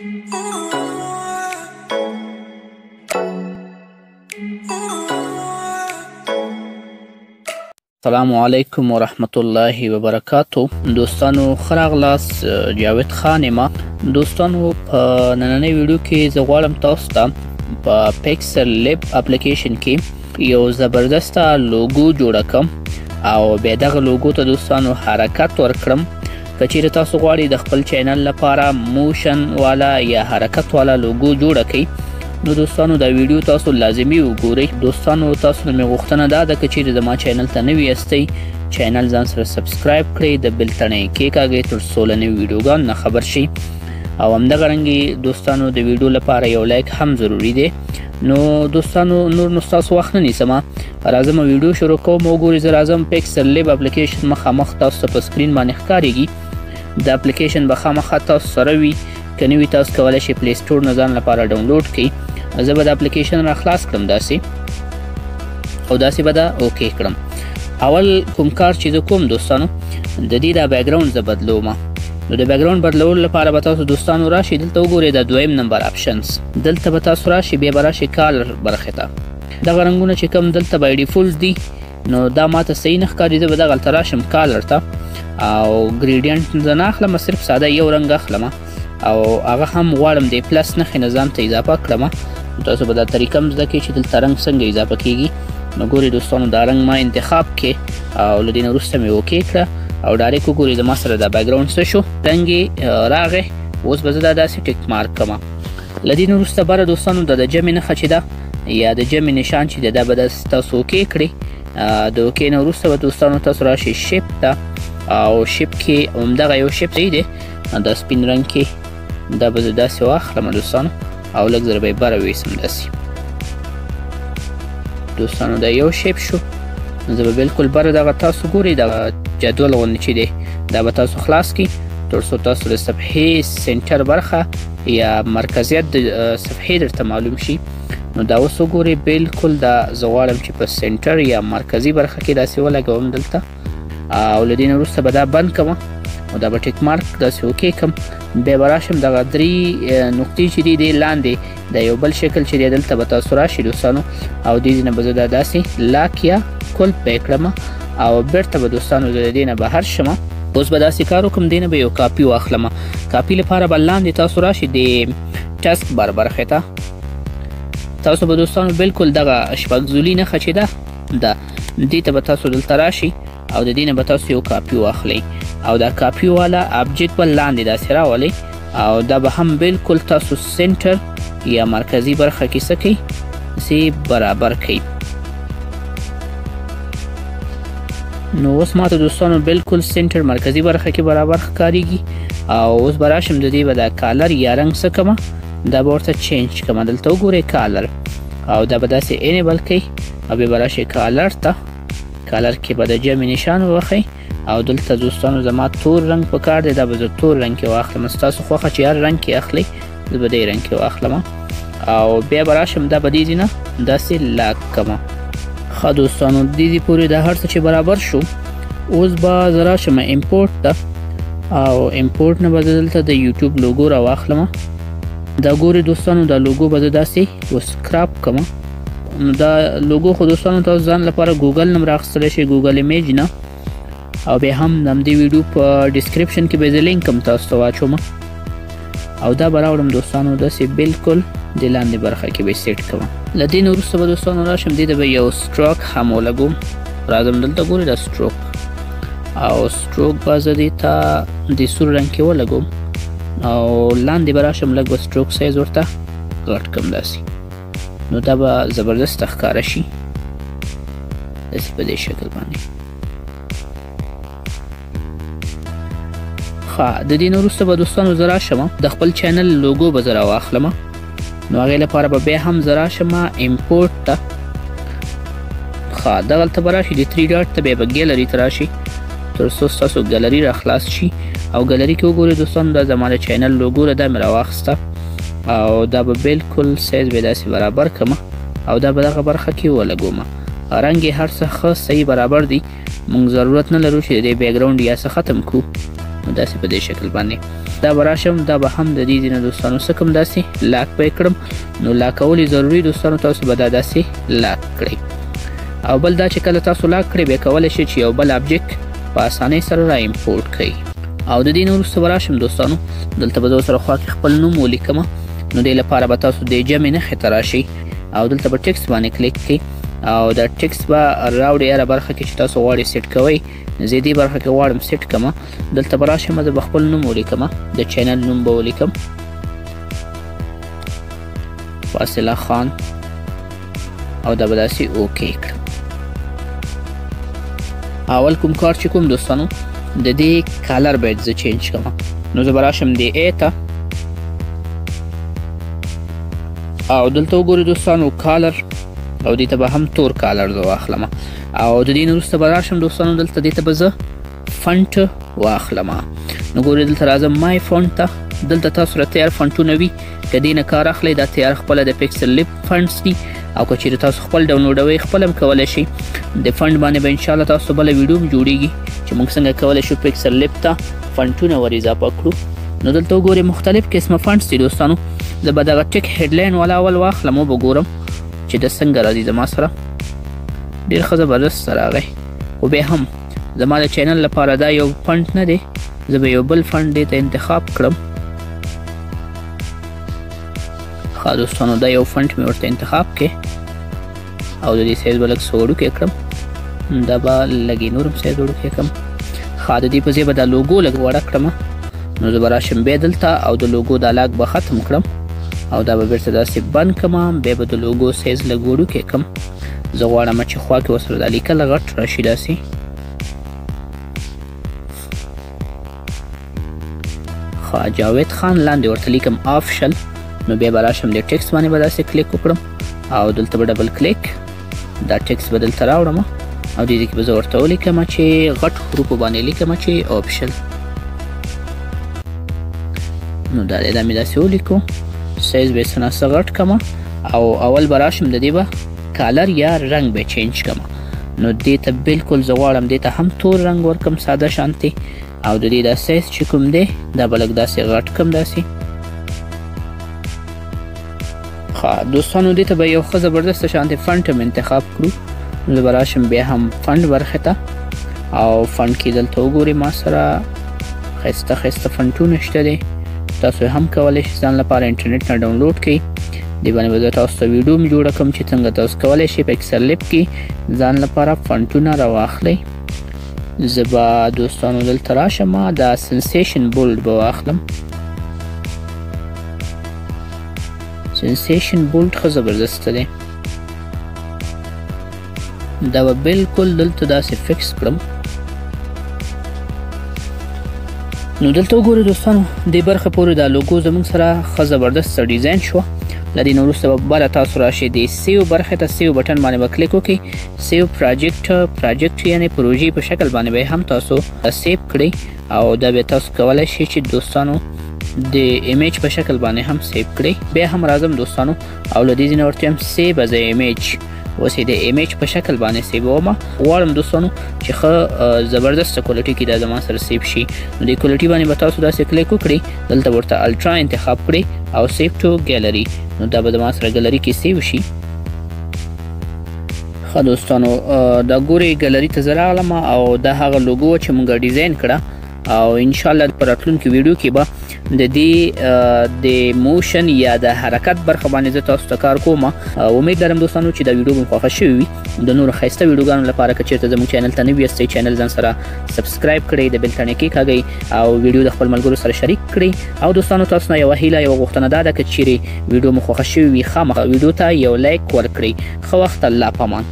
السلام علیکم ورحمت الله وبرکاتو. دوستانو ښه راغلاست، جاوید خان یم. دوستانو په نننۍ ویډیو کې زه غواړم تاسو ته په PixelLab اپلیکیشن کې یو زبردسته لوګو جوړه کړم او بیا دغه لوګو ته دوستانو حرکت ورکړم. که چیرې تاسو غواړئ د خپل channel لپاره motion والا یا حرکت والا لوګو جوړه کړئ نو دوستانو دا ویډیو تاسو لازمي وګورئ. دوستانو تاسو نه مې غوښتنه دا ده که چیرې زما channel ته نوي یاستئ channel ځان سره subscribe کړئ، د bell تڼۍ کېکاږئ تر څو له نویو ویډیوګانو نه خبر شئ. او همدغه رنګې دوستانو د ویډیو لپاره یو like هم ضروري دی. نو دوستانو نور نو ستاسو وخت نه نیسم، راځم ویډیو شروع کوم. وګورئ زه راځم PixelLab اپلیکیشن مخامخ تاسو ته په screen باندې ښکارېږي. د اپلیکیشن به خامخا تاسو سره وي، که نه وي تاسو کولی شئ Play Store نه ځان لپاره download کړئ. زه به د اپلیکیشن را خلاص کړم داسې او داسې به دا okay کړم. اول کوم کار چې زه کوم دوستانو د دې دا background زه بدلوم. نو د background بدلولو لپاره به تاسو دوستانو راشئ دلته وګورئ دا دویم نمبر options، دلته به تاسو راشئ، بیا به راشئ color برخې ته. دغه رنګونه چې کوم دلته by default دي نو دا ماته صحیح نه ښکاري. زه به دغلته راشم color ته او gradient زه نه اخلم، صرف ساده یو رنګ اخلم او هغه هم غواړم د plus نښې نه ځان ته اضافه کړم. تاسو به دا طریقه هم زده کړئ چې دلته رنګ څنګه اضافه کیږي. نو ګورئ دوستانو دا رنګ ما انتخاب کړ او له دې نه وروسته مې okay کړه او direct وګورئ زما سره دا background څه شو، رنګ یې راغی. اوس به زه دا داسې tick mark کړم. له دې نه وروسته بره دوستانو دا د جمع نښه چې ده یا د جمع نشان چې ده دا به داسې تاسو okay کړئ. د okay نه وروسته به دوستانو تاسو راشئ shape ته او shape کې همدغه یو shape صحیح دی دا سپین رنګ کې، دا به زه داسې واخلم دوستانو او لږ زره به یې بره ویسم داسې. دوستانو دا یو shape شو. زه به بلکل بره دغه تاسو ګورئ دغه جدول غوندې چې دی دا به تاسو خلاص کړئ تر څو تاسو د صفحې center برخه یا مرکزیت د صفحې درته معلوم شي. نو دا اوس وګورئ بلکل دا زه غواړم چې په center یا مرکزي برخه کې داسې ولګوم دلته او له دې نه وروسته به دا بند کړم او دا به tick mark داسې okay کړم. بیا به راشم دغه درې نقطې چې دي دې لاندې د یو بل شکل چې دی دلته به تاسو راشئ دوستانو او دې ځای نه به زه دا داسې lock یا قلف به یې کړم او بیرته به دوستانو زه د دې نه بهر شم. اوس به داسې کار وکړم، دې نه به یو کاپي واخلم. کاپي لپاره به لاندې تاسو راشئ د taskbar برخې ته. تاسو به دوستانو بلکل دغه شپږ ضلعي نښه چې ده دا دې ته به تاسو دلته راشئ او د دې نه به تاسو یو کاپي واخلئ او دا کاپي والا object به لاندې داسې راولئ او دا به هم بلکل تاسو center یا مرکزي برخه کې څه کوئ داسې برابر کړئ. نو اوس ماته دوستانو بلکل center مرکزي برخه کې برابر ښکارېږي. او اوس به راشم د دې به دا color یا رنګ څه کړم دا به ورته change کړم. دلته وګورئ color او دا به داسې enable کړئ او بیا به راشئ color ته. color کې به د جمع نشان ووهئ او دلته دوستانو زما تور رنګ په کار دی، دا به زه تور رنګ کې واخلم. ستاسو خوښه چې هر رنګ کې اخلئ زه به دې رنګ کې واخلم او بیا به راشم دا به دې ځای نه داسې lock کړم. ښه دوستانو دې ځای پورې دا هر څه چې برابر شو اوس به زه راشم import ته او import نه به زه دلته د یوټیوب لوګو راواخلم. دا ګورئ دوستانو دا لوګو به زه داسې اوس crop کړم. نو دا لوګو خو دوستانو تاسو ځان لپاره ګوګل نه راخیستلی شئ، Google image نه، او بیا هم د همدې ویډیو په description کې به زه لینک هم تاسو ته واچوم. او دا به راوړم دوستانو داسې بلکل د لاندې برخه کې به یې set کړم. له دې نه وروسته به دوستانو راشم دې ته به یو stroke هم ولګوم. راځم دلته ګورئ دا stroke او stroke به زه دې ته د سور رنګ کې ولګوم او لاندې به راشم لږ به stroke size ورته غټ کړم داسې. نو دا به زبردسته ښکاره شي داسې په دې شکل باندې. ښه د دې نه وروسته به دوستانو زه راشم د خپل channel لوګو به زه راواخلم. نو هغې لپاره به بیا هم زه راشم import ته. ښه دغلته به راشي د three dot ته، بیا به ګیلري ته راشي تر څو ستاسو ګیلري را خلاص شي. او ګیلري کې وګورئ دوستانو دا زما د channel لوګو ده، دا مې راواخیسته او دا به بلکل سایز به داسې برابر کړم او دا به دغه برخه کې ولګوم. رنګ یې هر څه ښه صحیح برابر دی، موږ ضرورت نه لرو چې د دې background یا څه ختم کړو. نو داسې په دې شکل باندې دا به راشم، دا به هم د دې ځای نه دوستانو څه کوم، داسې lock به یې کړم. نو lock کول یې ضروري دوستانو، تاسو به دا داسې lock کړئ. او بل دا چې کله تاسو lock کړئ بیا کولی شئ چې یو بل object په اسانۍ سره را import کړئ. او د دې نه وروسته به راشم دوستانو، دلته به زه ورسره خوا کې خپل نوم ولیکم. نو دې لپاره به تاسو د جمع نښې ته راشئ او دلته به text باندې کلیک کړئ او دا text به راوړئ هره برخه کې چې تاسو غواړئ set کوئ. زه دې برخه کې غواړم set کړم، دلته به راشم، زه به خپل نوم ولیکم، د channel نوم به ولیکم فاصله خان، او دا به داسې okay کړم. اول کوم کار چې کوم دوستانو، د دې color باید زه change کړم. نو زه به راشم دې ای ته او دلته وګورئ دوستانو color، او دې ته به هم تور color زه واخلم. او د دې نه وروسته به راشم دوستانو، دلته دې ته به زه font واخلم. نو ګورئ دلته راځم my font ته، دلته تاسو سره تیار فونټونه وي، که دې نه کار اخلئ دا تیار خپله د PixelLab fonts دي، او که چیرې تاسو خپل ډاونلوډوئ خپل هم کولی شئ. د font باندې به انشاءالله تاسو بله ویډیو هم جوړیږي چې موږ څنګه کولی شو PixelLab ته فونټونه ور اضافه کړو. نو دلته وګورئ مختلف قسمه fonts دي دوستانو. زه به دغه tech headline والا اول واخلم، وبه ګورم چې دا څنګه راځي. زما سره ډېر ښه زبردست راغی، خو بیا هم زما د channel لپاره دا یو font نه دی، زه به یو بل font دې ته انتخاب کړم. ښه دوستانو، دا یو font مې ورته انتخاب کړ او د دې سایز به لږ څه وړوکی کړم، دا به لږې نور هم سایز وړوکی کړم. ښه د دې په ځای به دا لوګو لږ وړه کړم. نو زه به راشم بیا دلته او د لوګو دا lock به ختم کړم او دا به بیرته داسې بند کړم. بیا به د لوګو سایز لږ وړوکی کړم. زه غواړم چې خوا کې ورسره دا لیکل غټ راشي داسې. ښه جاوید خان لاندې ورته لیکم official. نو بیا به راشم د text باندې به داسې کلیک وکړم او دلته به double click، دا text به دلته راوړم او دې ځای کې به زه ورته ولیکم چې غټ حروفو باندې لیکم چې official. نو دا دی، دا مې داسې ولیکو، سایز به یې څه ناڅه غټ کړم او اول به راشم د دې به color یا رنګ به change کړم. نو دې ته بالکل زه غواړم دې ته هم تور رنګ ورکړم ساده شانتې، او د دې دا سایز چې کوم دی دا به لږ داسې غټ کړم داسې. ښه دوستانو، دې ته به یو ښه زبردسته شانتې font هم انتخاب کړو. زه به راشم بیا هم font برخې ته او font کې دلته وګورئ ما سره ښایسته ښایسته فنټونه شته دی، تاسو هم کولی شئ ځان لپاره انټرنیټ نه ډاونلوډ کړئ. دې باندې به زه تاسو ته ویډیو هم جوړه کړم چې څنګه تاسو کولی شئ په PixelLab کې ځان لپاره فنټونه راواخلئ. زه به دوستانو دلته راشم، دا Sensation Bold به واخلم. Sensation Bold ښه زبردسته دی، دا به بالکل دلته داسې fix کړم. نو دلته وګورئ دوستانو، دې برخه پورې دا لوګو زموږ سره ښه زبردسته ډیزاین شوه. له دې نه وروسته به بله تاسو راشئ د save برخې ته، save button باندې به کلیک وکړئ. save project، project یعنې پروژې په شکل باندې به هم تاسو save کړئ او دا بیا تاسو کولی شئ چې دوستانو د image په شکل باندې هم save کړئ. بیا هم راځم دوستانو او له دې ځای نه ورته وایم save as image، اوس یې د image په شکل باندې save وم. غواړم دوستانو چې ښه زبردسته quality کې دا زما سره save شي. نو د quality باندې به تاسو داسې کلیک وکړئ، دلته ورته ultra انتخاب کړئ او save to gallery. نو دا به زما سره ګالري کې save شي. ښه دوستانو، دا ګورئ ګالري ته زه راغلم او دا هغه لوګو چې موږ ډیزاین کړه، او انشاءالله په راتلونکي ویډیو کې به د دې د motion یا د حرکت برخه باندې زه تاسو ته کار کوم. امید لرم دوستانو چې دا ویډیو به مو خوښه شوې وي. د نورو ښایسته ویډیوګانو لپاره که چېرته زموږ channel ته نوي یاستئ، channel ځان سره subscribe کړئ، د bell تڼۍ کېکاږئ او ویډیو د خپل ملګرو سره شریک کړئ. او دوستانو تاسو نه یوه هیله یوه غوښتنه دا ده که چیرې ویډیو مو خوښه شوې وي، خامخا ویډیو ته یو like ورکړئ. ښه وخت، الله پامان.